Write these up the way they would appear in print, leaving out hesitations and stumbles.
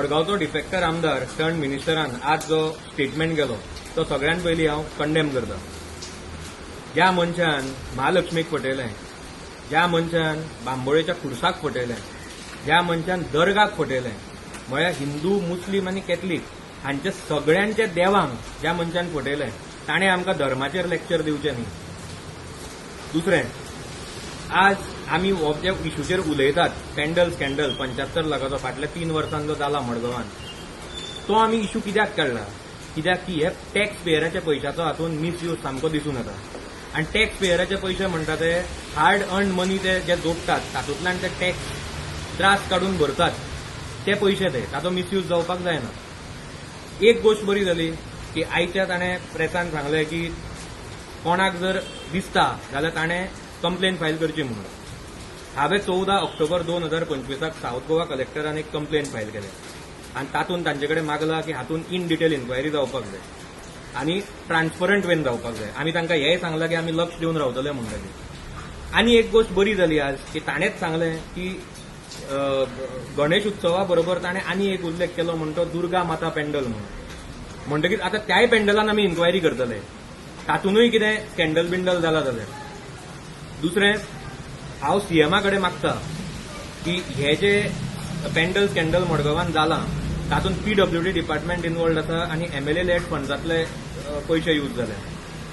मडगांवचो डिफेक्टर आमदार टर्न मिनिस्टरान आज जो स्टेटमेंट केलो तो सगळ्यात पयलीं हांव कंडेम करता. ज्या मनशान महालक्ष्मीक फटयलें, ज्या मनशान बांबोळेच्या खुर्साक फटयलें, ज्या मनशान दर्गाक फटयलें, म्हळ्यार हिंदू, मुस्लीम आनी कॅथलीक हांच्या सगळ्यांच्या देवांक ज्या मनशान फटयलें, ताणें आमकां धर्माचेर लेक्चर दिवचें न्ही. दुसरें, आज आमी हो ज्या इशूचेर उलयतात, पेंडल स्कॅन्डल 75 लाखाचो फाटल्या 3 वर्सांत जो जाला मडगांवान, तो आमी इशू कित्याक काडला? कित्याक की हे टॅक्स पेयराच्या पयशाचो हातूंत मिसयूज सामको दिसून येता. आनी टॅक्स पेयराचे पयशे म्हणटा ते हार्ड अर्न मनी, ते जे जोडटात, तातूंतल्यान ते टॅक्स त्रास काडून भरतात ते पयशे, ते ताचो मिसयूज जावपाक जायना. एक गोश्ट बरी जाली की आयच्या ताणें प्रेसान सांगलें की कोणाक जर दिसता जाल्यार ताणें कंप्लेन फायल करची म्हणून. हांवें 14 ऑक्टोबर 2025ाक सावथ गोवा कलेक्टरान एक कंप्लेन फायल केलें आनी तातूंत तांचे कडेन मागलां की हातूंत इन डिटेल इन्क्वायरी जावपाक जाय आनी ट्रान्सपरंट वेन जावपाक जाय. आमी तांकां हेंय सांगलां की आमी लक्ष दिवन रावतले म्हणटकीर. आनी एक गोश्ट बरी जाली आज की ताणेंच सांगलें की गणेश उत्सवा बरोबर ताणें आनी एक उल्लेख केलो म्हण तो दुर्गा माता पेंडल म्हणून. म्हणटकीच आतां त्याय पेंडलान आमी इन्क्वायरी करतले, तातूनय कितें स्कॅन्डल बिंडल जाला जाल्यार. दुसरें, हांव सीएमा कडेन मागता की हे जे पेंडल स्कॅन्डल मडगांवान जालां, तातूंत पीडब्ल्यूडी डिपार्टमेंट इन्वॉल्ड आसा आनी एमएलए लॅड फंड्सांतले पयशे यूज जाले.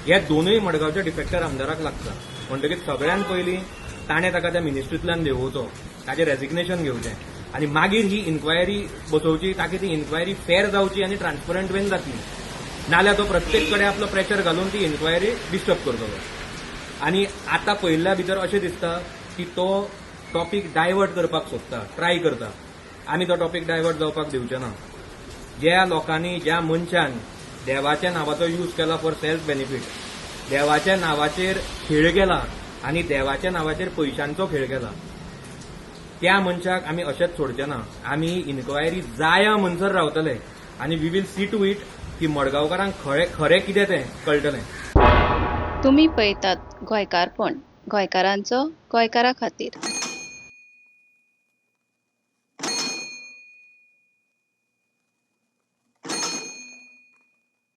हे दोनूय मडगांवच्या डिफेक्टर आमदाराक लागता. म्हणटकीच सगळ्यात पयलीं ताणें ताका त्या मिनिस्ट्रींतल्यान देंवोवचो, ताचें रेजिग्नेशन घेवचें आनी मागीर ही इन्क्वायरी बसोवची, ताकी ती इन्क्वायरी फेर जावची आनी ट्रान्सपरंट वेन जातली. नाल्यार तो प्रत्येक कडेन आपलो प्रेशर घालून ती इन्क्वायरी डिस्टर्ब करतलो. आनी आतां पळयल्ल्या भितर अशें दिसता की तो टॉपीक डायवर्ट करपाक सोदता, ट्राय करता. आमी तो टॉपीक डायवर्ट जावपाक दिवचे ना. ज्या लोकांनी, ज्या मनशान देवाच्या नांवाचो यूज केला फॉर सेल्फ बेनिफीट, देवाच्या नांवाचेर खेळ केला आनी देवाच्या नांवाचेर पयशांचो खेळ केला, त्या मनशाक आमी अशेंच सोडचे ना. आमी इन्क्वायरी जाया म्हणसर रावतले आनी we will see to it की मडगांवकारांक खरें खरें कितें तें कळटलें. तुमी पळयतात गोंयकारपण, गोंयकारांचो गोंयकारा खातीर.